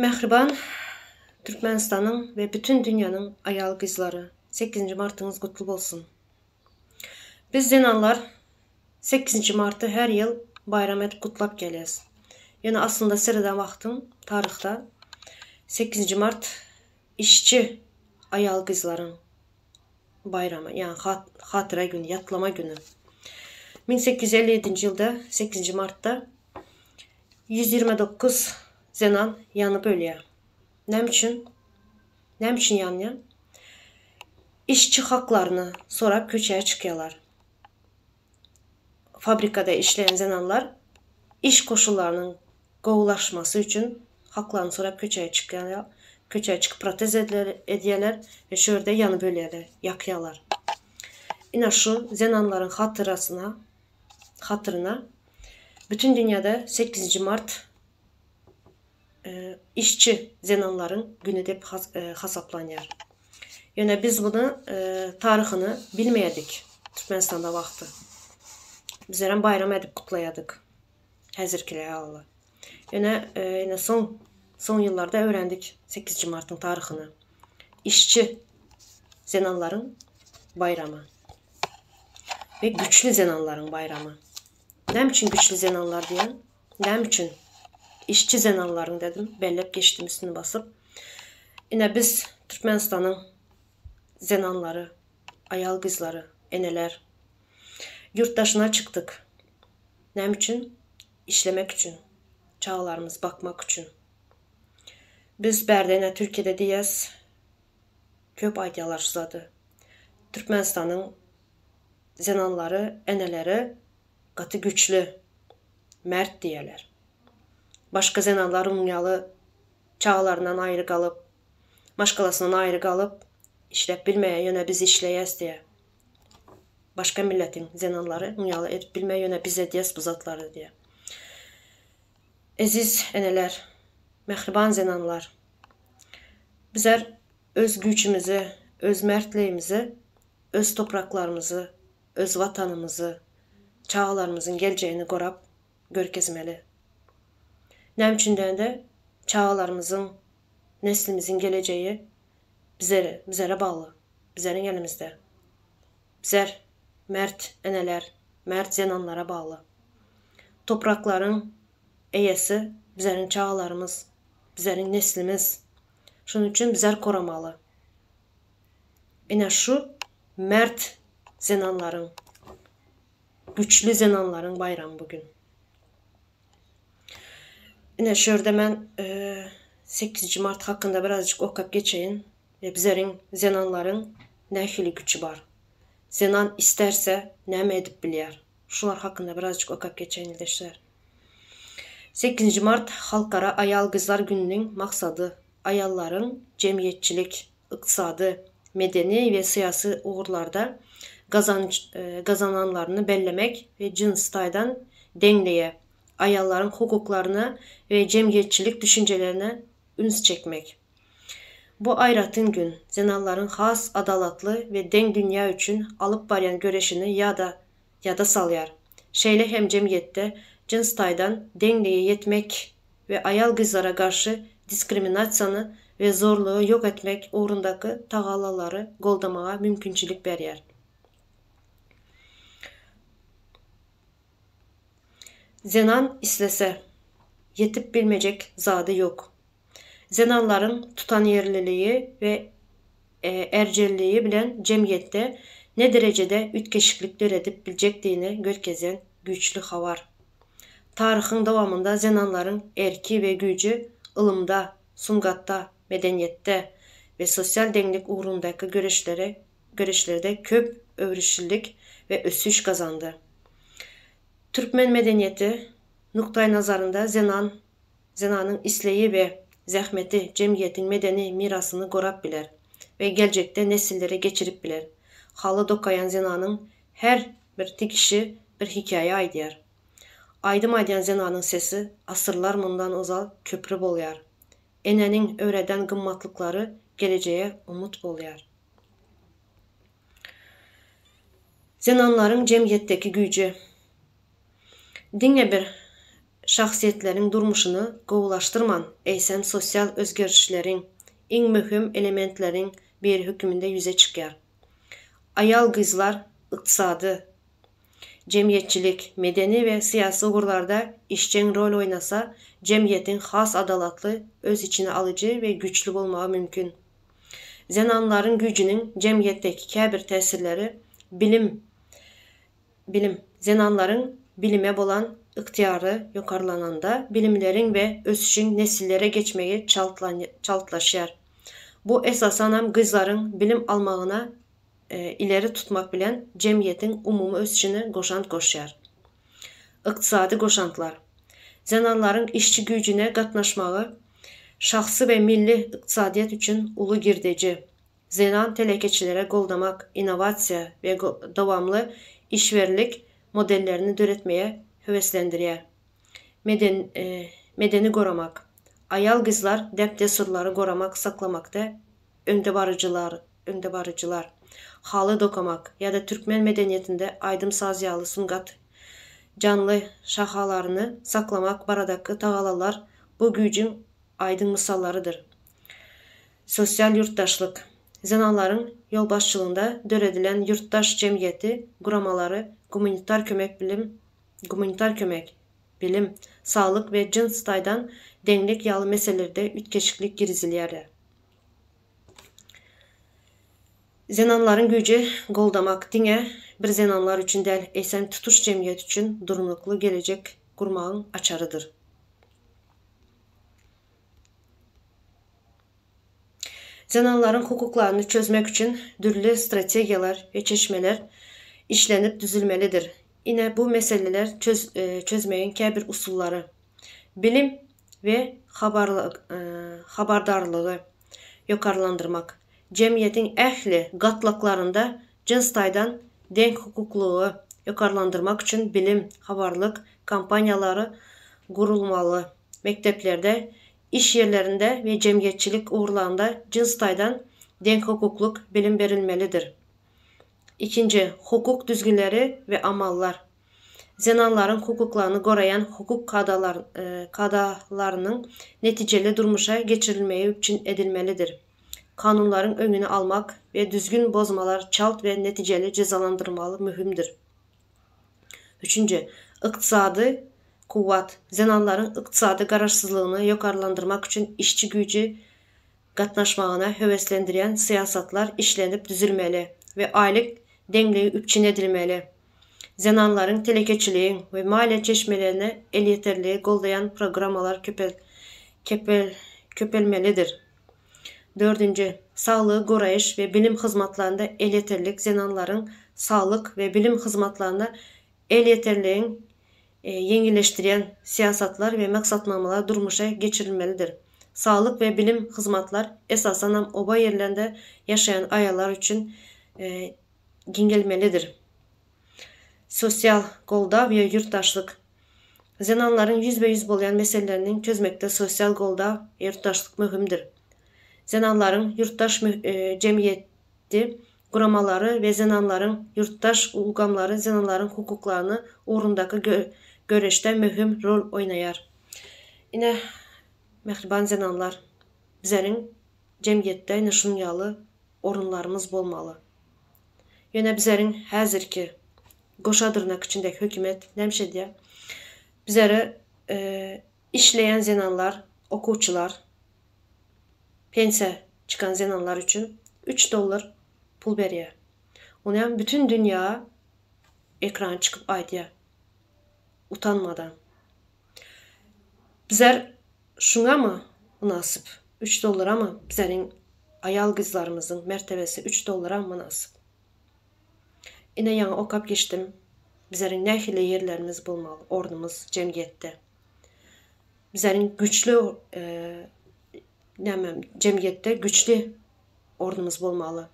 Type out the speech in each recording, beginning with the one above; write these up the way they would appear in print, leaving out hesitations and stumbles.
Mähriban Türkmenistanyň we bütin dünýäniň aýal-gyzlary, sekizinji martyňyz gutly bolsun! Biz zenanlar sekizinji marty her ýyl baýram edip gutlap gelýäs. Ýöne aslynda sereden wagtyň taryhda sekizinji mart işçi aýal-gyzlaryň baýramy, ýagny hatyra güni, ýatlama güni. 1857-nji ýylda sekizinji martda 129 zenan ýanyp ölýär. Näme üçin? Näme üçin ýanýar? Işçi haklaryny sorap köçä çykýarlar. Fabrikada işleýän zenanlar iş koşullarynyň gowulaşmasy üçin haklaryny sorap köçä çykýarlar, köçä çykyp protest edýärler we şu ýerde ýanyp ölýärler, ýakýarlar. Ine şu zenanlaryň hatyrasyna, hatyryna bütin dünýäde sekizinji mart işçi zenanlaryň güni diýip hasaplanýar. Ýöne biz buny taryhyny bilmeýärdik Türkmenistanda wagty. Bizlerem baýram edip gutlaýardyk. Häzirkiler ýaly. Ýöne ine soň soň ýyllarda öwrendik sekizinji martyň taryhyny. Işçi zenanlaryň baýramy we güçli zenanlaryň baýramy. Näme üçin güçli zenanlar diýen? Näme üçin işçi zenanlaryň dedim, bellep geçdim üstüni basyp. Ine biz Türkmenistanyň zenanlary, aýal gyzlary, eneler ýurt daşyna çykdyk. Näme üçin? Işlemek üçin, çagalarymyzy bakmak üçin. Biz bärde ine Türkiýede diýýäs, köp aýdýarlar şu zady. Türkmenistanyň zenanlary, eneleri gaty güçli, mert diýýärler. Başga zenanlar onuň ýaly çagalaryndan aýry galyp, maşgalasyndan aýry galyp işläp bilmeýär, ýöne biz işleýäs diýýär. Başga milletiň zenanlary onuň ýaly edip bilmeýär, ýöne biz edýäs bu zatlary diýýär. Eziz eneler, mähriban zenanlar! Bizler öz güýjümizi, öz mertligimizi, öz topraklarymyzy, öz Watanymyzy, çagalarymyzyň geljegini gorap görkezmeli. Näme üçin diýende, çagalarymyzyň, neslimiziň gelejegi bizere, bizere bagly, bizeriň elimizde. Bizer, mert eneler, mert zenanlara bagly. Topraklaryň eýesi bizeriň çagalarymyz, bizeriň neslimiz. Şonuň üçin bizer goramaly. Ine şu mert zenanlaryň, güçli zenanlaryň baýramy bu gün. Ine şu ýerde men sekizinji mart hakynda birazjyk okap geçeýin. Bizeriň zenanlaryň nähili güçi bar? Zenan isterse näme edip bilýär? Şular hakynda birazjyk okap geçeýin ildeşler. Sekizinji mart Halkara aýal-gyzlar gününiň maksady aýallaryň jemgyýetçilik, ykdysady, medeni we syýasy ugurlarda gazananlaryny bellemek we jyns taýdan deňlige, aýallaryň hukuklaryna we jemgyýetçilik düşünjelerine üns çekmek. Bu aýratyn gün, zenanlaryň has adalatly we deň dünýä üçin alyp barýan göreşini ýada ýada salýar. Şeýle hem jemgyýetde jyns taýdan deňlige ýetmek we aýal-gyzlara garşy diskriminasiýany we zorlugy ýok etmek ugrundaky tagallalary goldamaga mümkinçilik berýär. Zenan islese, ýetip bilmejek zady ýok. Zenanlaryň tutanýerliligi we erjelligi bilen jemgyýetde ne derejede üýtgeşiklik döredip biljekdigini görkezýän güýçli habar. Taryhyň dowamynda zenanlaryň erki we güýji ylymda, sungatda, medeniýetde we sosial deňlik ugrundaky göreşlere göreşlerde köp öwrüşilik we ösüş gazandy. Türkmen medeniýeti nukdaýnazarynda zenan Zenanyň isleýi we zähmeti jemgyýetiň medeni mirasyny gorap biler we geljekde nesillere geçirip biler. Haly dokaýan zenanyň her bir tikişi bir hekaýa aýdýar. Aýdym aýdýan zenanyň sesi asyrlar mundan ozal köpri bolýar. Enäniň öwreden gymmatlyklary gelejege umyt bolýar. Zenanlaryň jemgyýetdeki güýji. Diňe bir. şahsyýetleriň durmuşyny gowulaşdyrman, eýsem sosial özgerişleriň iň möhüm elementleriň biri höküminde ýüze çykýar. Aýal-gyzlar ykdysady, jemgyýetçilik, medeni we syýasy ugurlarda işjeň rol oýnasa, jemgyýetiň has adalatly, öz içine alyjy we güýçli bolmagy mümkin. Zenanlaryň güýjüniň jemgyýetdäki käbir täsirleri bilim, bilim, zenanlaryň bilime bolan ygtyýary ýokarlananda bilimleriň we ösüşiň nesillere geçmegi çaltlaşýar. Bu esasanam gyzlaryň bilim almagyna ileri tutmak bilen jemgyýetiň umumy ösüşine goşant goşýar. Ykdysady goşantlar. Zenanlaryň işçi güýjüne gatnaşmagy şahsy we milli ykdysadyýet üçin uly girdeji. Zenan telekeçilere goldamak, innowasiýa we dowamly işwerlik modellerini döretmege höweslendirýär. Meden medeni goramak. Aýal-gyzlar däp-dessurlary goramak, saklamakda öňdebaryjylar öňdebaryjylar. Haly dokamak ýa-da türkmen medeniýetinde aýdym-saz ýaly sungat janly şahalaryny saklamak baradaky tagalalar bu güýjüň aýdyň mysallarydyr. Sosial ýurtdaşlyk. Zenanlaryň ýolbaşçylygynda döredilen ýurtdaş jemgyýeti guramalary gumanitar kömek bilim gumanitar kömek, bilim, saglyk we jyns taýdan deňlik ýaly meselelerde üýtgeşiklik girizilýärler. Zenanlaryň güýji goldamak diňe bir zenanlar üçin däl, eýsem tutuş jemgyýet üçin durnukly gelejek gurmagyň açarydyr. Zenanlaryň hukuklaryny çözmek üçin dürli strategiýalar we çeşmeler işlenip düzülmelidir. Ine bu meseleler çöz çözmegiň käbir usullary. Bilim we habardarlygy ýokarlandyrmak, jemgyýetiň ähli gatlaklarynda jyns taýdan deňhukuklygy ýokarlandyrmak üçin bilim, habarlyk kampaniýalary gurulmaly, mekdeplerde, iş ýerlerinde we jemgyýetçilik ugurlarynda jyns taýdan deňhukuklyk bilim berilmelidir. Ikinji, hukuk düzgünleri we amallar. Zenanlaryň hukuklaryny goraýan hukuk kadalarynyň netijeli durmuşa geçirilmegi üpjün edilmelidir. Kanunlaryň öňüni almak we düzgün bozmalar çalt we netijeli jezalandyrmaly möhümdir. Üçünji, ykdysady kuwwat. Zenanlaryň ykdysady garaşsyzlygyny ýokarlandyrmak üçin işçi güýji gatnaşmagyna höweslendirýän syýasatlar işlenip düzülmeli we aýlyk deňligi üpjün edilmeli. Zenanlaryň telekeçiligiň we maliýe çeşmelerine elýeterligi goldaýan programmalar köpel kepel köpelmelidir. Dördünji, saglygy goraýyş we bilim hyzmatlarynda elýeterlik zenanlaryň saglyk we bilim hyzmatlaryna elýeterligiň ýeňilleşdirýän syýasatlar we maksatnamalar durmuşa geçirilmelidir. Saglyk we bilim hyzmatlar, esasanam oba ýerlerinde ýaşaýan aýallar üçin giňelmelidir. Sosial goldaw we ýurtdaşlyk. Zenanlaryň ýüzbe-ýüz bolýan meselelerini çözmekde sosial goldaw we ýurtdaşlyk möhümdir. Zenanlaryň ýurtdaş jemgyýeti guramalary we zenanlaryň ýurtdaş ulgamlary zenanlaryň hukuklaryny ugrundaky göreşde möhüm rol oýnaýar. Ine, mähriban zenanlar, bizeriň jemgyýetde ine şunuň ýaly orunlarymyz bolmaly. Ýöne bizeriň häzirki goşa dyrnak içindäki hökümet nämiş edýär? Bizere işleýän zenanlar, okuwçylar, pensiýa çykan zenanlar üçin üç dollar pul berýär. Onam bütin dünýä ekrana çykyp aýdýar. Utanmadan. Bizler şuňamy mynasyp? Üç dollaramy bizleriň aýal-gyzlarymyzyň mertebesi üç dollara mynasyp? Ine ýaňy okap geçdim. Bizleriň nähili ýerlerimiz bolmaly, ornumyz jemgyýetde. Bizleriň güçli näme jemgyýetde güçli ornumyz bolmaly.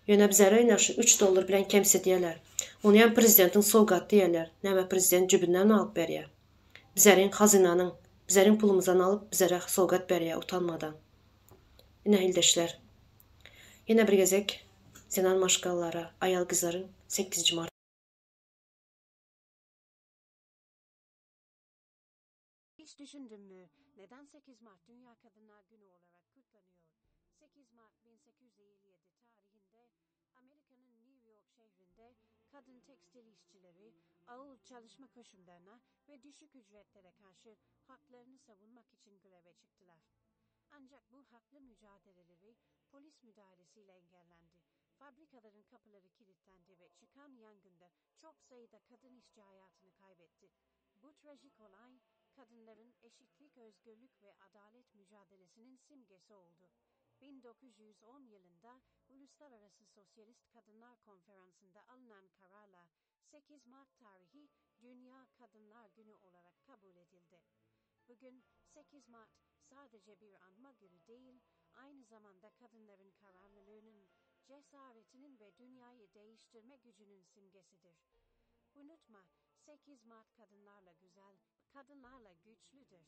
Ýöne bizlere ine şu üç dollar bilen kemsidýärler. Ony hem prezidentiň sowgaty diýýärler. Näme prezident jübündenmi alyp berýär? Bizleriň hazynanyň, bizleriň pulumyzdan alyp bizlere sowgat berýär utanmadan. Ine ildeşler. Ýene bir gezek zenan maşgalalara, aýal-gyzlaryň sekizinji mart. Hiç düşündün mü neden 8 Mart Dünya Kadınlar Günü olarak kutlanıyor? 8 Mart 1857 tarihinde Amerika'nın New York şehrinde kadın tekstil işçileri ağır çalışma koşullarına ve düşük ücretlere karşı haklarını savunmak için greve çıktılar. Ancak bu haklı mücadeleleri polis müdahalesiyle engellendi. Fabrikaların kapıları kilitlendi ve çıkan yangında çok sayıda kadın işçi hayatını kaybetti. Bu trajik olay kadınların eşitlik, özgürlük ve adalet mücadelesinin simgesi oldu. 1910 yılında Uluslararası Sosyalist Kadınlar Konferansı'nda alınan kararla 8 Mart tarihi Dünya Kadınlar Günü olarak kabul edildi. Bugün 8 Mart sadece bir anma günü değil, aynı zamanda kadınların kararlılığının, cesaretinin ve dünyayı değiştirme gücünün simgesidir. Unutma, 8 Mart kadınlarla güzel, kadınlarla güçlüdür.